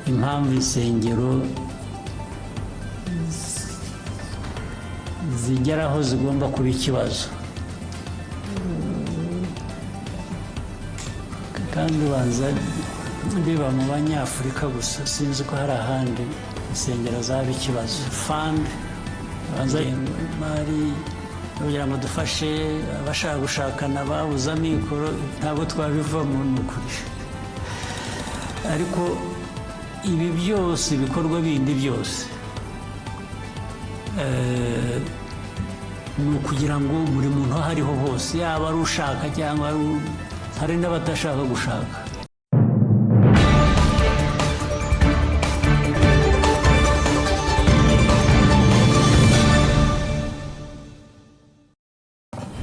Impamvu insengero zigera aho zigomba kuba ikibazo, kandi ubanza biba mu Banyafurika gusa, sinzi ko hari ahandi insengero zaba ikibazo. Fund banza imari kugira ngo dufashe abashaka gushakana babuze amikoro, ntabwo twabivamo, ni ukuri. Ariko ibi byose, ibikorwa bindi byose, ni ukugira ngo buri muntu aho ariho hose, yaba ari ushaka cyangwa hari n'abatashaka gushaka.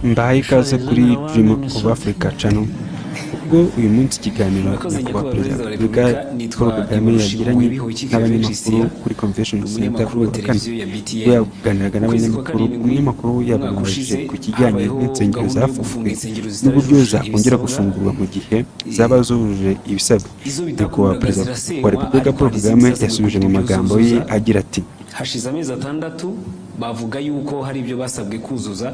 Mbahaye ikaze kuri Dream of Africa Channel. Ubwo uyu munsi ikiganiro Murakoze, Nyakubahwa Nyakubahwa Perezida Perezida wa wa Repubulika Repubulika. Nitwa Paul Kagame yagiranye Bihoyiki n'abanyamakuru kuri Convention Center umunyamakuru kuri wa wa kane, televiziyo ya BTN. ubwo yaganiraga Mu kwezi kwa n'abanyamakuru, karindwi umunyamakuru umwaka yabamubajije ushize ku kijyanye habayeho n'insengero gahunda yo zafunzwe gufunga insengero n'uburyo zitujuje zakongera ibisabwa. gufungurwa mu gihe zaba zujuje ibisabwa. Izo Nyakubahwa bitakundaga Perezida wa zirasenywa, Repubulika ariko Paul hari Kagame izindi zasabwe yasubije mu kugira ibyo magambo ye zuzuza. agira ati: Hashize amezi 6 bavuga yuko hari ibyo basabwe kuzuza.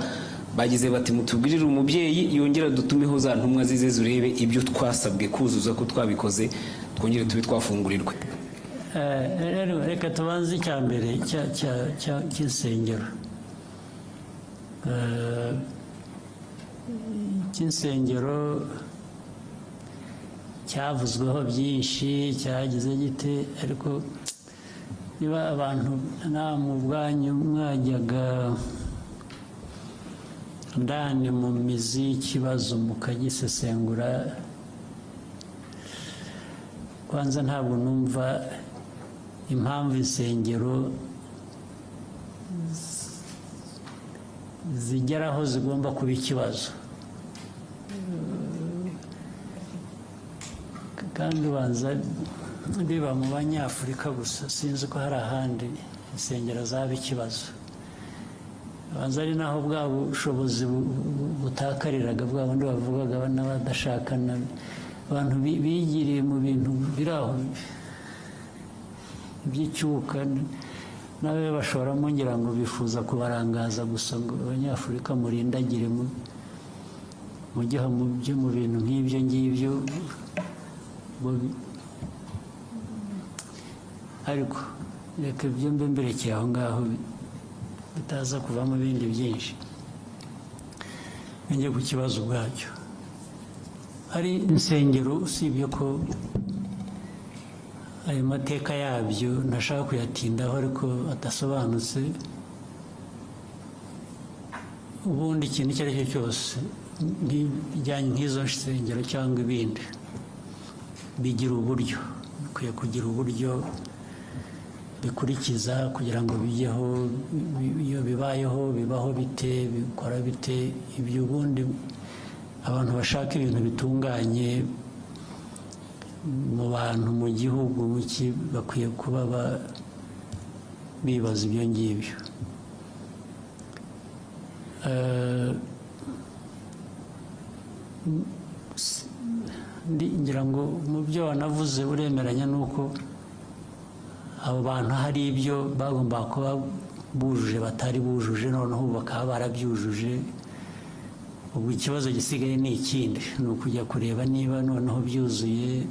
Bagize bati: "Mutubwirire umubyeyi yongera dutumeho za ntumwa zize zurebe ibyo twasabwe kuzuza ko twabikoze, twongere tube twafungurirwe." Rero reka tubanze icya mbere cy'insengero. Cy'insengero cyavuzweho byinshi, cyagize gite, ariko niba abantu namwe ubwanyu mwajyaga ndani mu mizi y'ikibazo mukagisesengura, kwanza ntabwo numva impamvu insengero zigera aho zigomba kuba ikibazo, kandi ubanza biba mu Banyafurika gusa, sinzi ko hari ahandi insengero zaba ikibazo. Banza ari naho bwa bushobozi butakariraga, bwa bundi bavugaga n'abadashakana, abantu bigiriye mu bintu biri aho by'icyuka, nawe bashoramo, ngira ngo bifuza kubarangaza gusa, ngo Abanyafurika murindagire mujye mu byo mu bintu nk'ibyo ngibyo. Ariko reka ibyo mbe mberekeye aho ngaho, bitaza kuvamo ibindi byinshi. Njye ku kibazo ubwacyo, ari insengero, usibye ko ayo mateka yabyo ntashaka kuyatindaho ariko adasobanutse, ubundi ikintu icyo ari cyo cyose nk'ibijyanye nk'izo nsengero cyangwa ibindi bigira uburyo, bikwiye kugira uburyo bikurikiza kugira ngo bijyeho. Iyo bibayeho, bibaho bite, bikora bite? Ibyo ubundi abantu bashaka ibintu bitunganye mu bantu, mu gihugu, mu ki, bakwiye kuba bibaza ibyo ngibyo. Ngira ngo mu byo wanavuze uremeranya n'uko abo bantu hari ibyo bagombaga kuba bujuje batari bujuje, noneho ubu bakaba barabyujuje. Ubu ikibazo gisigaye ni ikindi, ni ukujya kureba niba noneho byuzuye.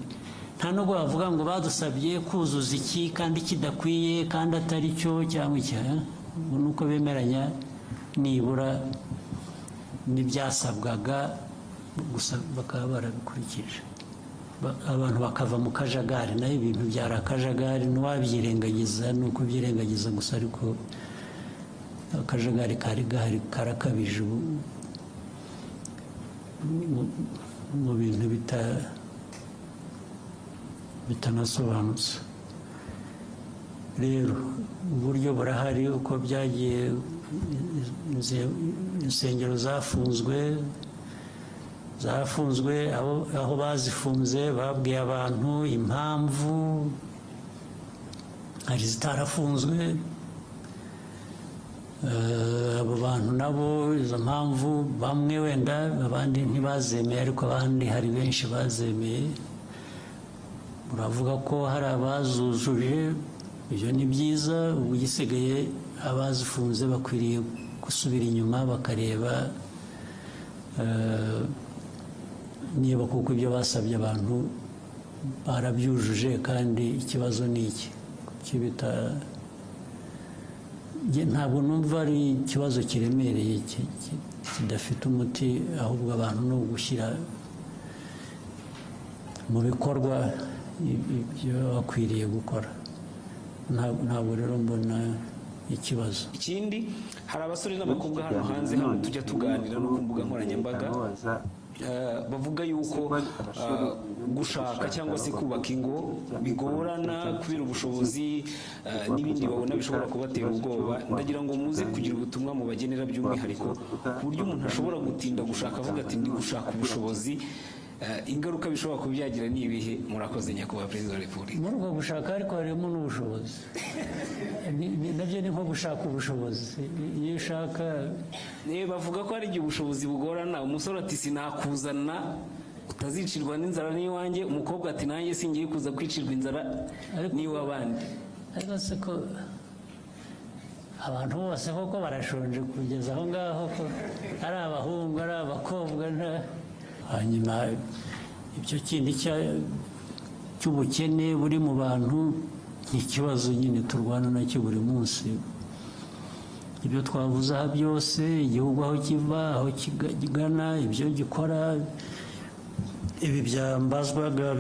Nta nubwo bavuga ngo badusabye kuzuza iki kandi kidakwiye kandi atari cyo cyangwa iki, eh? Ubu ni uko bemeranya nibura n'ibyasabwaga gusa bakaba barabikurikije. Abantu bakava mu kajagari. Naho ibintu byari akajagari, n'uwabyirengagiza ni ukubyirengagiza gusa, ariko akajagari kari gahari karakabije ubu mu bintu bitanasobanutse. Rero uburyo burahari, uko byagiye, insengero zafunzwe, aho bazifunze babwiye abantu impamvu. Hari izitarafunzwe. Abo bantu nabo izo mpamvu bamwe wenda abandi ntibazemeye, ariko abandi hari benshi bazemeye. Uravuga ko hari abazujuje, ibyo ni byiza. Ubu igisigaye, abazifunze bakwiriye gusubira inyuma bakareba niba kuko ibyo basabye abantu barabyujuje. Kandi ikibazo ni iki? Kuki Njye ntabwo numva ari ikibazo kiremereye kidafite umuti, ahubwo abantu ni ugushyira mu bikorwa ibyo bakwiriye gukora. Ntabwo rero mbona ikibazo. Ikindi, hari abasore n'abakobwa hano hanze hano tujya tuganira no ku mbuga nkoranyambaga, bavuga yuko gushaka cyangwa se kubaka ingo bigorana kubera ubushobozi n'ibindi babona bishobora kubatera ubwoba. Ndagira ngo muze kugira ubutumwa mubagenera by'umwihariko, ku buryo umuntu ashobora gutinda gushaka avuga ati: "Ndi gushaka ubushobozi." Ingaruka bishobora kubyagira ni ibihe? Murakoze, Nyakubahwa Perezida wa Repubulika. Muri ubwo gushaka ariko harimo n'ubushobozi. Nabyo ni nko gushaka ubushobozi iyo ushaka. Bavuga ko hari igihe ubushobozi bugorana, umusore ati: "Sinakuzana utazicirwa n'inzara n'iwanjye," umukobwa ati: "Nanjye singiye kuza kwicirwa inzara n'iw'abandi." Ariko se ko abantu bose koko barashonje kugeza aho ngaho, ko ari abahungu ari abakobwa? Nta hanyuma ibyo kindi cy'ubukene buri mu bantu ni ikibazo nyine turwana nacyo buri munsi. Ibyo twavuze aha byose, igihugu aho kiva, aho kigana, ibyo gikora, ibi byambazwaga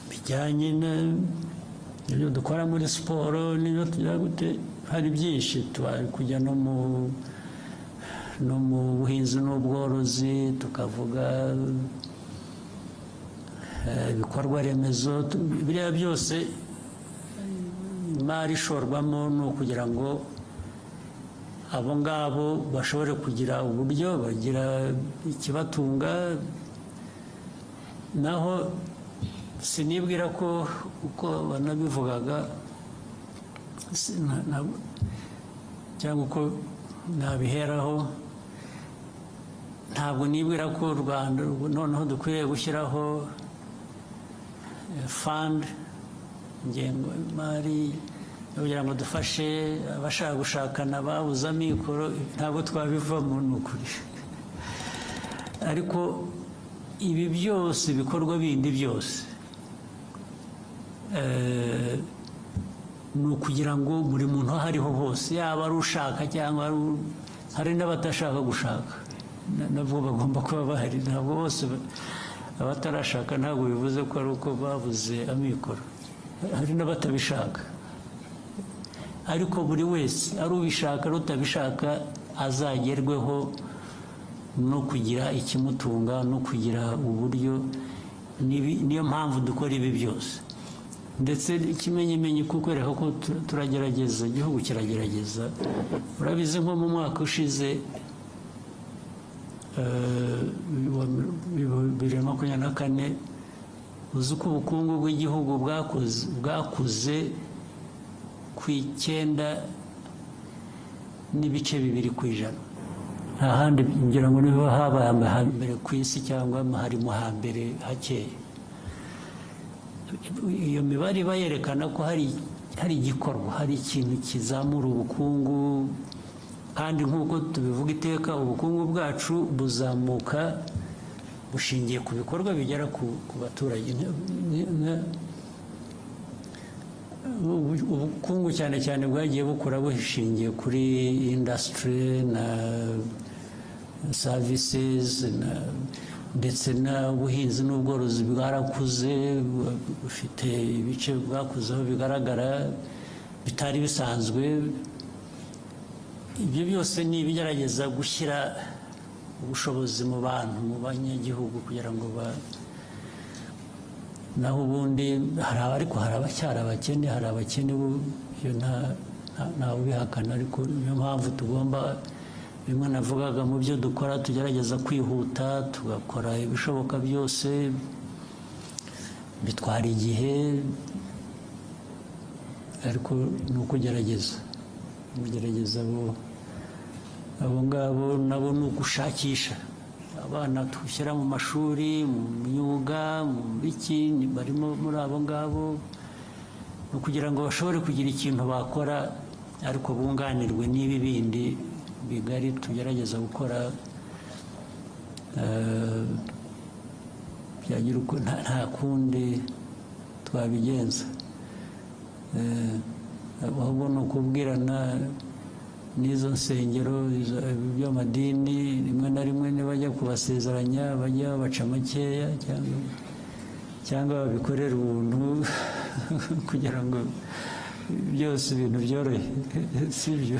bijyanye na ibyo dukora muri siporo n'ibyo tugira gute, hari byinshi tubari kujya no mu buhinzi n'ubworozi, tukavuga ibikorwa remezo, biriya byose imari ishorwamo ni ukugira ngo abo ngabo bashobore kugira uburyo bagira ikibatunga. Naho sinibwira ko uko banabivugaga cyangwa uko nabiheraho, ntabwo nibwira ko u Rwanda noneho dukwiriye gushyiraho fund, ingengo y'imari kugira ngo dufashe abashaka gushakana babuze amikoro. Ntabwo twabivamo, ni ukuri. Ariko ibi byose, ibikorwa bindi byose, ni ukugira ngo buri muntu aho ariho hose, yaba ari ushaka cyangwa hari n'abatashaka gushaka, nabwo bagomba kuba bahari. Ntabwo bose abatarashaka ntabwo bivuze ko ari uko babuze amikoro, hari n'abatabishaka. Ariko buri wese, ari ubishaka ari utabishaka, azagerweho no kugira ikimutunga no kugira uburyo. Niyo mpamvu dukora ibi byose. Ndetse ikimenyimenyi kukwereka ko turagerageza, igihugu kiragerageza. Urabizi, nko mu mwaka ushize wa 2024, uzi ko ubukungu bw'igihugu bwakuze ku 9.2%. Nta handi ngira ngo niba habaye hambere ku isi cyangwa hari mu hambere hakeya. Iyo mibare iba yerekana ko hari igikorwa, hari ikintu kizamura ubukungu. Kandi nk'uko tubivuga iteka, ubukungu bwacu buzamuka bushingiye ku bikorwa bigera ku baturage. Ubukungu cyane cyane bwagiye bukura bushingiye kuri industry na services, ndetse n'ubuhinzi n'ubworozi bwarakuze, bufite ibice bwakuzeho bigaragara bitari bisanzwe. Ibyo byose ni ibigerageza gushyira ubushobozi mu bantu, mu banyagihugu, kugira ngo ba naho ubundi hari, ariko hari abacyari abakene, hari abakene bo, ibyo ntawe ubihakana. Ariko niyo mpamvu tugomba, bimwe navugaga, mu byo dukora tugerageza kwihuta, tugakora ibishoboka byose. Bitwara igihe, ariko ni ukugerageza abo ngabo nabo, ni ugushakisha. Abana dushyira mu mashuri, mu myuga, mu biki, barimo muri abo ngabo, ni ukugira ngo bashobore kugira ikintu bakora, ariko bunganirwe n'ibi bindi bigari tugerageza gukora. Byagira uko nta kundi twabigenza. Ahubwo ni ukubwirana n'izo nsengero, by'amadini, rimwe na rimwe nibajya kubasezeranya bajya babaca makeya cyangwa babikorera ubuntu kugira ngo byose ibintu byorohe, si byo?